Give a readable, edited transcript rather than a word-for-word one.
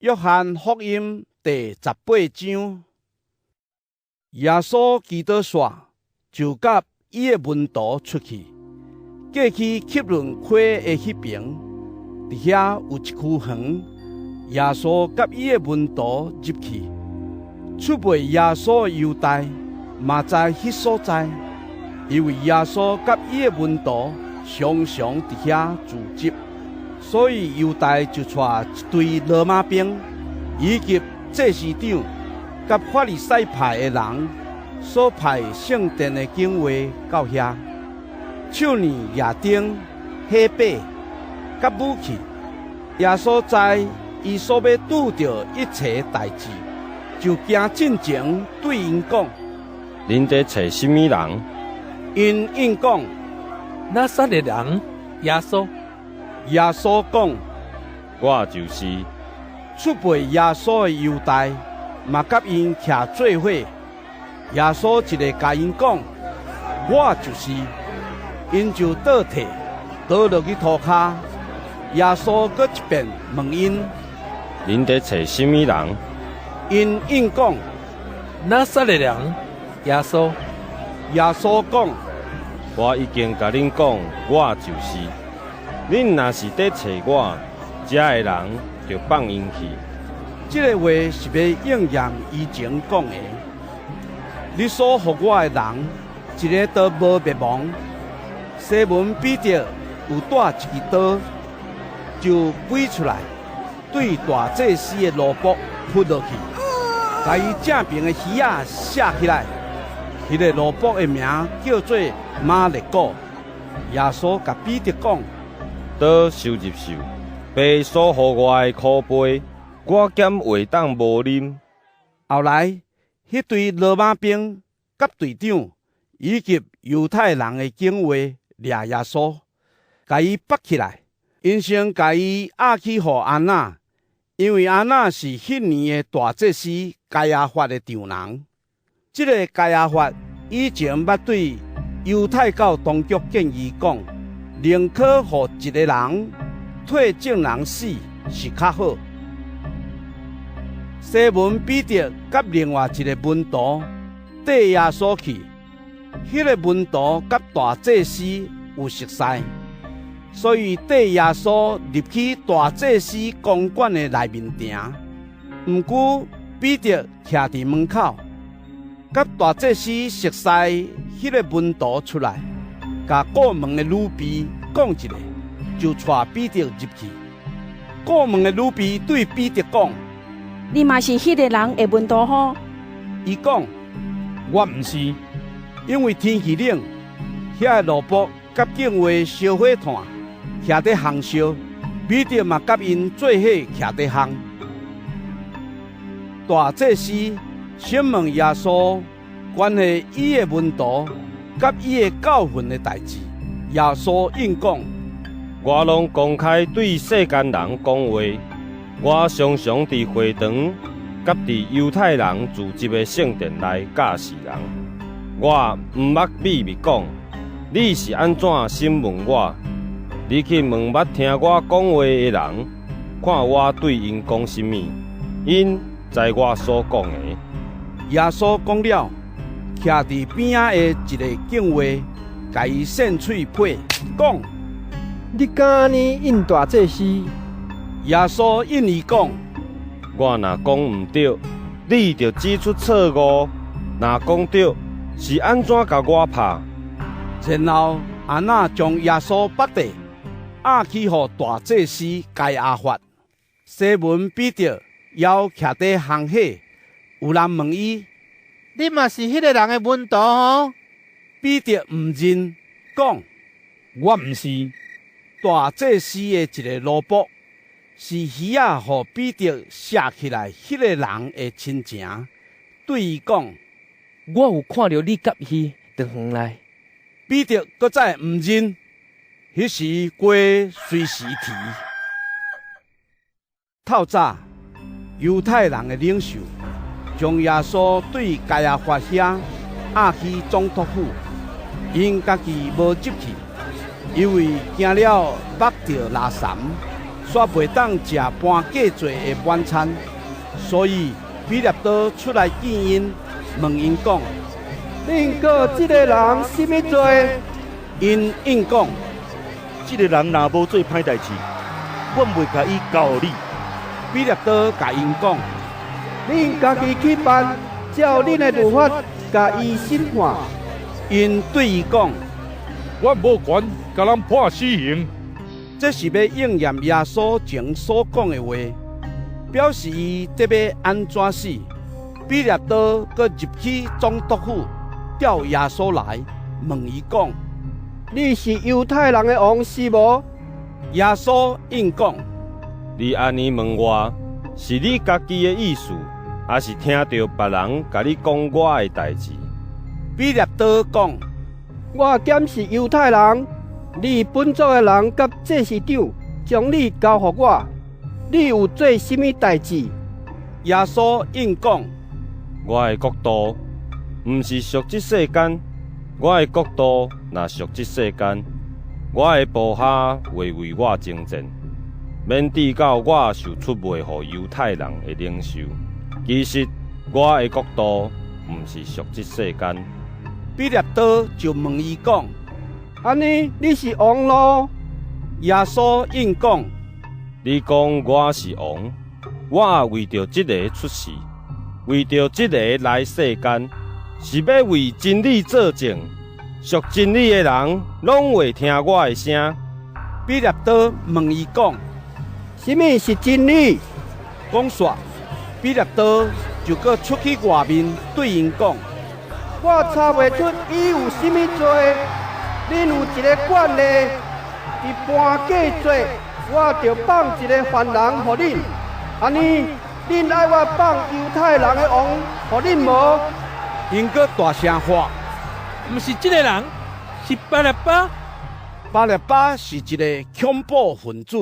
約翰福音第18章，耶穌祈禱煞，就佮伊的門徒出去，過去汲淪溪的彼爿，佇遐有一區園，耶穌佮伊的門徒入去。出賣耶穌的猶大嘛在彼所在，因為耶穌佮伊的門徒常常佇遐聚集。所以猶大就帶一隊羅馬兵，以及祭司長佮法利賽派的人所派聖殿的警衛到遐，手挒夜燈、火把佮武器。耶穌知伊所欲拄著一切代誌，就行進前對𪜶講：恁佇揣啥物人？𪜶應講：拿撒勒人耶穌。耶穌講：我就是。出賣耶穌的猶大嘛佮𪜶徛做伙。耶穌一下共𪜶講：我就是，𪜶就倒退，倒落去塗跤。耶穌閣一遍問𪜶：恁佇揣啥物人？𪜶應講：拿撒勒人耶穌。耶穌講：我已經共恁講，我就是。恁若是佇揣我，遮的人著放𪜶去。這个話是欲應驗以前講的：你所予我的人，一个都無滅亡。西門彼得有帶一支刀，就飛出來，對大祭司的奴僕撲落去，共伊正爿的耳仔卸起來。彼个奴僕的名叫做馬勒古。耶穌共彼得講：刀收入袖，父所予我的苦杯，我敢會當無啉？後來，彼隊羅馬兵佮隊長以及猶太人的警衛掠耶穌，共伊縛起來。𪜶先共伊押去予安那，因為安那是彼年的大祭司該亞法的丈人。這个該亞法以前捌對猶太教當局建議講，寧可予一个人替眾人死是較好。西門彼得佮另外一个門徒綴耶穌去，彼个門徒佮大祭司有熟似，所以綴耶穌入去大祭司公館的內面埕。毋過彼得徛佇門口，佮大祭司熟似彼个門徒出來，共顧門的女婢講一下，就帶彼得入去。顧門的女婢對彼得講：你嘛是彼个人的門徒吼？伊講：我毋是。因為天氣冷，遐个奴僕佮警衛燒火炭，徛佇烘燒，彼得嘛佮𪜶做伙徛佇烘。大祭司審問耶穌關係伊的門徒佮伊的教訓的代誌，耶穌應講：我攏公開對世間人講話，我常常佇會堂佮佇猶太人聚集的聖殿內教示人，我毋捌秘密講。你是按怎審問我？你去問捌聽我講話的人，看我對𪜶講啥物，𪜶知我所講的。耶穌講了，徛佇邊仔的一个警衛，共伊扇喙皮，講：你敢按呢應大祭司？耶穌應伊講：我若講毋著，你就指出錯誤；若講著，是按怎共我拍？然後安那將耶穌縛綴，押去予大祭司該亞法。西門彼得猶徛佇烘火，有人問伊：你嘛是彼个人的門徒吼？彼得毋認，講：我毋是。大祭司的一个奴僕，是耳仔予彼得卸起來彼个人的親情，對伊講：我有看著你佮伊佇園內。彼得閣再毋認，彼時雞隨時啼。透早，猶太人的領袖將耶穌對該亞法遐押去總督府，𪜶家己無入去，因為驚了縛著拉三，煞袂當食盤過節的晚餐，所以彼列多出來見𪜶，問𪜶講：恁告這个人啥物罪？𪜶應講：這个人若無做歹代誌，阮袂共伊交予你。彼列多共𪜶講：恁家己去辦，照恁的律法，共伊審判。𪜶對伊講：阮無權共人判死刑。這是欲應驗耶穌前所講的話，表示伊得欲按怎死。彼列多閣入去總督府，調耶穌來，問伊講：你是猶太人的王是無？耶穌應講：你按呢問我，是你家己的意思，抑是聽著別人共你講我的代誌？彼列多講：我敢是猶太人？你本族的人佮祭司長將你交予我，你有做啥物代誌？耶穌應講：我的國度毋是屬這世間。我的國度若屬這世間，我的部下會為我爭戰，免致到我受出賣予猶太人的領袖。其實我的國度毋是屬這世間。彼列多就問伊講：按呢，你是王囉？耶穌應講：你講我是王，我也為著這个出世，為著這个來世間，是欲為真理做證。屬真理的人，攏會聽我的聲。彼列多問伊講：啥物是真理？講煞，彼列多就閣出去外面對𪜶講：我查袂出伊有啥物罪。恁有一个慣例，佇盤過節，我著放一个犯人予恁。按呢，恁愛我放猶太人的王予恁無？𪜶閣大聲喊：毋是這个人，是巴拉巴。巴拉巴是一个恐怖分子。